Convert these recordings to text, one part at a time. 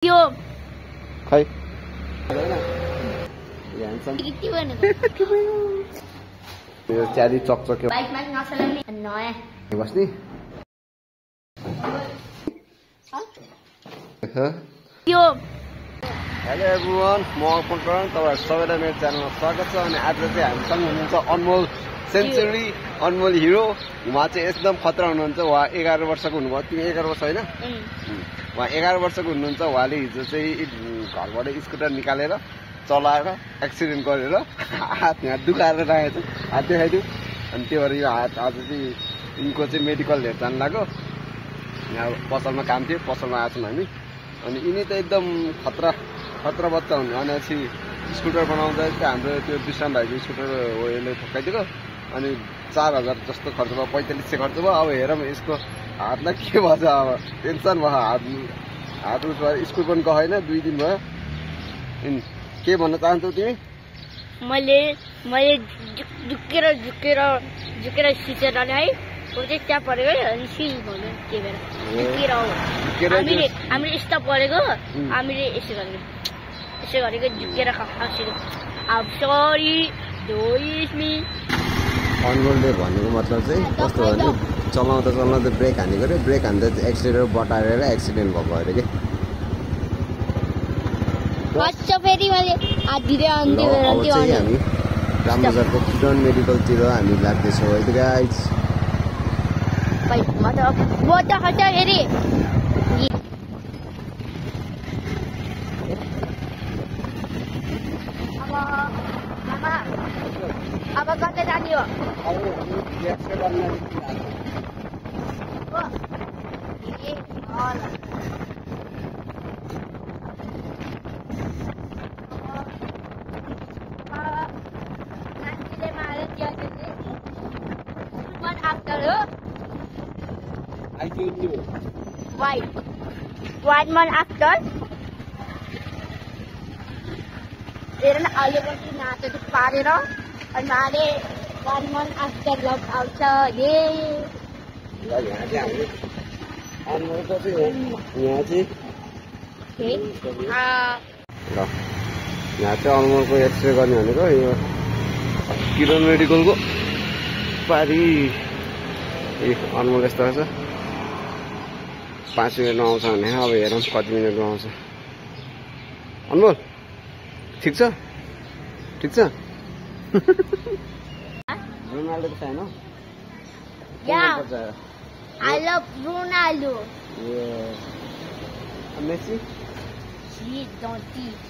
यो खै यो च्यारी चकचक्यो बाइकमा नचलाउने नयाँ बस्नी यो हेलो एभ्रिवान म अर्पण तपाईहरु सबैलाई मेरो च्यानलमा स्वागत छ अनि आज चाहिँ हामीसँग हुनुहुन्छ अनमोल सेन्चुरी अनमोल हिरो उहाँ चाहिँ एकदम खतरा हुनुहुन्छ उहाँ 11 वर्षको हुनुभयो तिमी 11 वर्ष हैन उहाँ 11 वर्षको हुनुहुन्छ उहाँले हिजो चाहिँ घरबाट स्कुटर निकालेर चलाएर एक्सिडेन्ट गरेर हात यहाँ दुखाएर राखेको छ हात देखाइदियो अनि त्यो भएर यो हात आज चाहिँ यिनको चाहिँ मेडिकल हेर जान लाग्यो यहाँ पसलमा काम थियो पसलमा आएछौँ हामी अनि यिनी त एकदम खतरा बच्चा हुने भनेपछि स्कुटर बनाउँदा चाहिँ हाम्रो त्यो विश्राम भाइको स्कुटर हो यसले ठोक्काइदिएको अनि 4000 जस्तो खर्च भयो 4500 खर्च भयो अब हेरौँ यसको हातलाई के भन्छ अब टेन्सन भयो हात स्कुल पनि गएन 2 दिन भयो के भन्न चाहन्छौ तिमी मैले झुकेर सिचेर है प्रोजेक्ट त्यहाँ परेको अनि सिल भन्यो के भएर झुकेर हामीले यस्तो परेको हामीले यसो गरेको झुकेर खसेको अब सरी दोइस मी अनमोलले भनेको मतलब चाहिँ कस्तो भने चलाउँदा ब्रेक हानेको रे ब्रेक हान्दा एक्सिलेटर बटारेर एक्सिडेन्ट भएको अरे के फेरि मैले हामी रामबजारको किरण मेडिकलतिर हामी लाग्दैछौँ है गाइज अब कतै जाने हो One month after, हेर न अहिले पनि नाच्यो त्यो पारेर अनि माले 1 month after लग आउँछ हे यहाँ चाहिँ अनमोलको चाहिँ यहाँ चाहिँ अनमोलको एक्सरे गर्ने भनेको यो किरण मेडिकलको पारी अनमोल यस्तो रहेछ 5 मिनटमा आउँछ भने अब हेरौँ कति मिनटमा आउँछ अनमोल ठिक छ रोनाल्डो त छैन I love Ronaldo. Messi? She don't teach.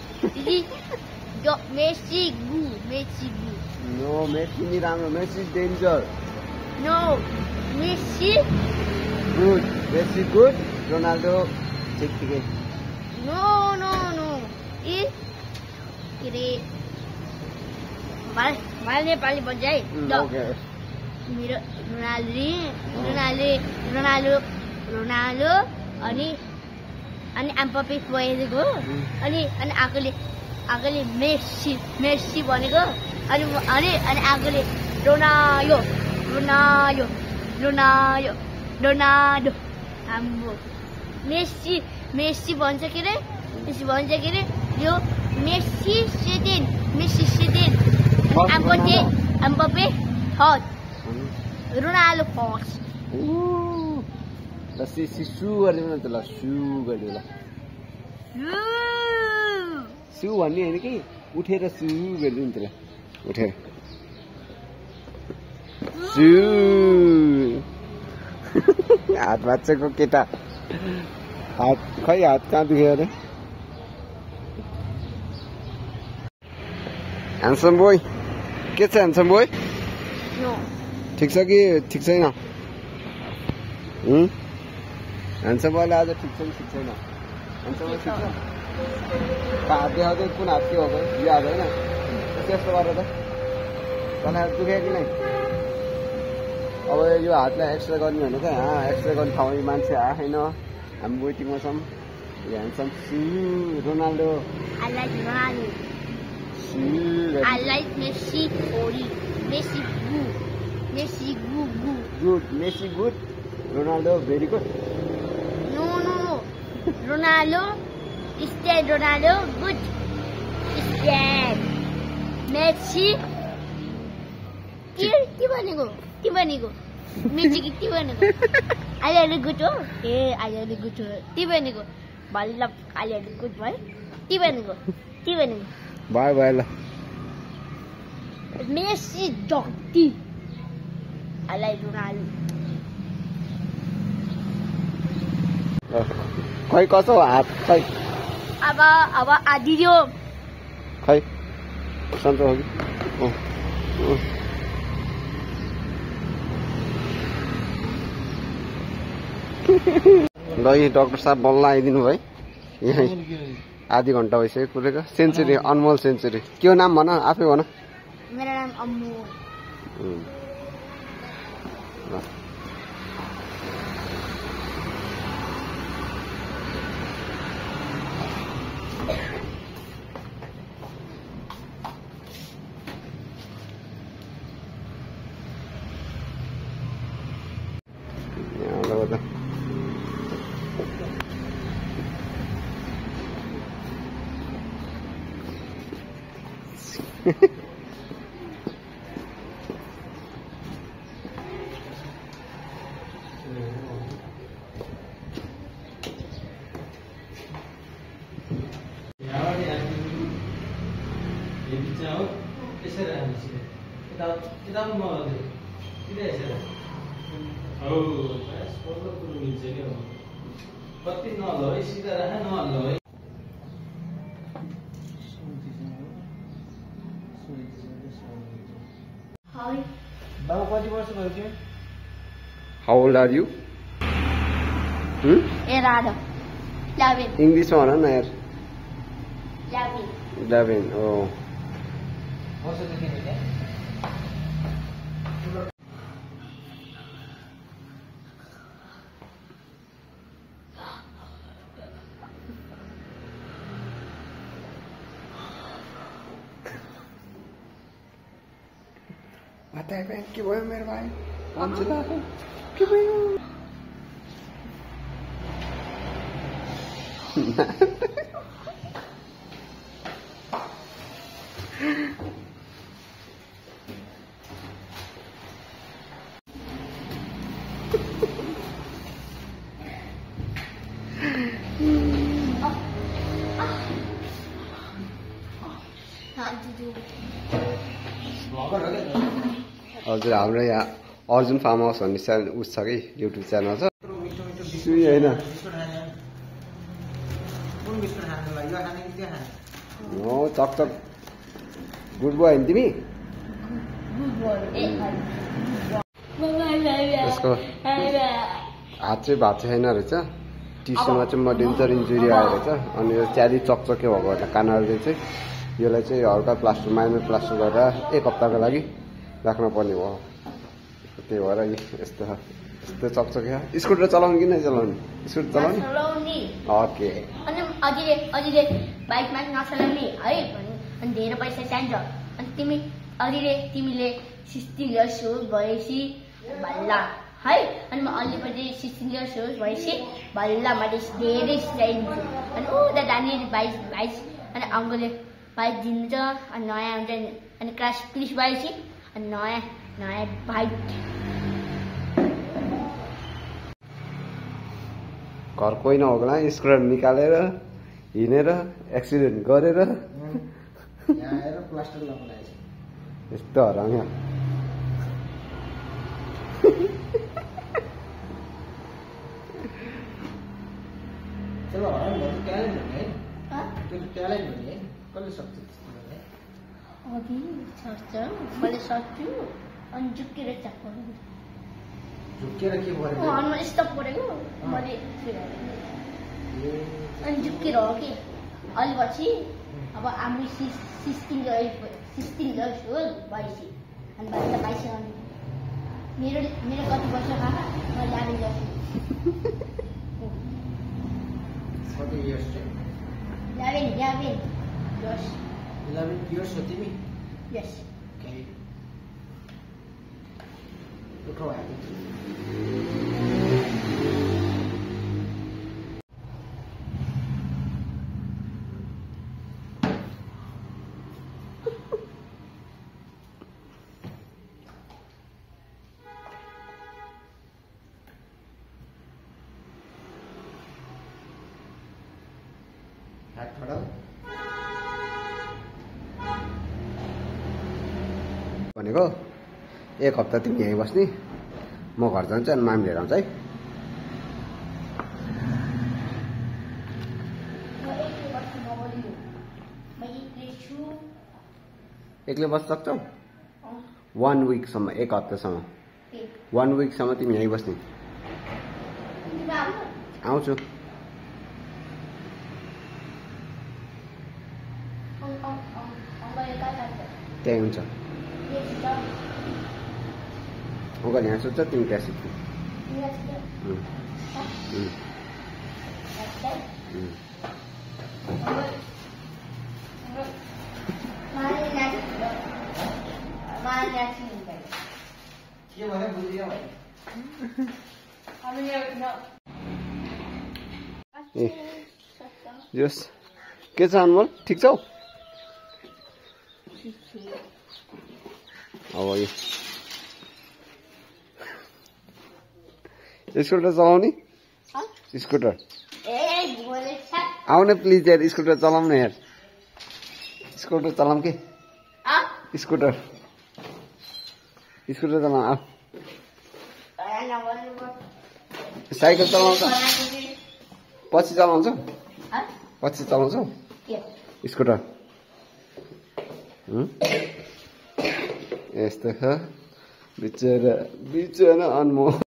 Messi good. No, Messi ni राम्रो. Messi is danger. No, Messi good. Messi good. Ronaldo ठिकै. No. Mal नेपाली बन्छ है. Okay. मेरो रोनाल्डो अनि एम्बाप्पे परेको अनि आगोले मेस्सी भनेको अनि आगोले रोनाल्डो हाम्रो मेस्सी भन्छ के रे यो Messi second Mbappe third Ronaldo first. ल सु गरिदिनु न त ल सु गरिदिनु ल सु भन्ने होइन कि उठेर सु गरिदिनु नि त ल उठेर सु हात बाँचेको केटा हात कहाँ दुख्यो अरे ह्यान्डसम बोय के छ ह्यान्डसम बोय ठिक छ कि ठिक छैन ह्यान्डसम बोयले आज ठिक छ कि ठिक छैन ह्यान्डसम बोय ठिक छ हात देखाउँदै कुन हात के हो यो हात होइन त्यस्तो गरेर त तँलाई दुख्यो कि नै अब यो हातलाई एक्सरे गर्ने भनेको यहाँ एक्सरे गर्ने ठाउँमा मान्छे आएन हामी वेटिङमा छौँ handsome Ronaldo I like Messi good. Messi good. Ronaldo very good. No. Ronaldo Cristiano Ronaldo, good. Cristiano. Messi. के भनेको? मेसी के भनेको? अहिले गुड हो? अहिले गुड हो. के भनेको? बल्ल अहिले गुड भयो. के भनेको? बाय बाय ल. मेसी डक्टी. अहिले रोनाल्डो. खै कसो हात खै अब आदियो खै सन्त हो कि ल डाक्टर साहब बल्ल आइदिनु भयो यहीँ आधी घन्टा भइसक्यो कुरेको सेन्चुरी अनमोल सेन्चुरी के हो नाम भन आफै भन मेरो नाम अमोल कति नहल्लो है सिधा राख नहल्लो है बाबु कति वर्ष भयो तिमी How old are you? Errado. 11. English भन न यार 11. 11 oh वर्षदेखि होइन बताए बहन के भयो मेरो भाइ अञ्जुला के भयो हजुर हाम्रो यहाँ अर्जुन फार्म हाउस भन्ने च्यानल उस छ कि युट्युब च्यानल छ सुई होइन हो चकचक गुड बोय होइन तिमी यसको हात चाहिँ भएको छैन रहेछ टिस्युमा चाहिँ म डेन्जर इन्जुरी आयो रहेछ अनि यो च्याली चकचके भएको होला कानाले चाहिँ यसलाई चाहिँ हल्का प्लास्टर माइनर प्लास्टर गरेर एक हप्ताको लागि राख्न पर्ने भयो त्यही भएर यस्तो चकचके स्कुटर चलाउनु कि नै चलाउनु स्कुटर चलाउने ओके अनि अझै बाइकमा नचलाउने है अनि धेरै पैसा चाहिन्छ अनि तिमीले 16 इयर्स भएपछि भल्ला है अनि म अलिपट्टि 16 इयर्स भएपछि भल्ला मैले धेरै चाहिन्छु अनि उता जाने बाइक अनि अङ्कलले बाइक दिन्छ अनि नयाँ हुन्छ अनि क्लास 30 भएपछि अनि नयाँ बाइक घर कोही नहोला स्क्रुटर निकालेर हिँडेर एक्सिडेन्ट गरेर प्लास्टर लगाउँछ यस्तो हराङ चलो हराम भयो ट्यालेन्ट हो नि है त्यो ट्यालेन्ट हो नि कसले सक्छ अघि सक्छ मैले सक्छु अनि झुक्केर चाप झुक्केर के गरेको अनुमा यस्तो परेको मैले अनि झुक्केर हो कि अलि पछि अब आमी 16 इयर्स हो भएपछि अनि बाइस अनि मेरो कति वर्ष खाना म 11 इयर्स कति इयर्स 11 years 11 years हो तिमी yes okay उठो आयो हात खडाउ भनेको 1 हप्ता तिमी यहीँ बस्ने म घर जान्छु अनि मामी लिएर आउँछ है एक्लै बस्न सक्छौ 1 विकसम्म 1 हप्तासम्म 1 विकसम्म तिमी यहीँ बस्ने आउँछु त्यही हुन्छ अङ्कल यहाँ सुत्छ तिमी त्यहाँ सुत्ने के भने बुझियो भाइ ए जस के छ अनमोल ठिक छौ अब यो स्कुटर चलाउने स्कुटर आउने प्लिज यार स्कुटर चलाउनु यार स्कुटर चलाऊँ के स्कुटर चलाऊ आ साइकल चलाउँछ पछि चलाउँछौ स्कुटर यस्तो छ बिचरा अनमोल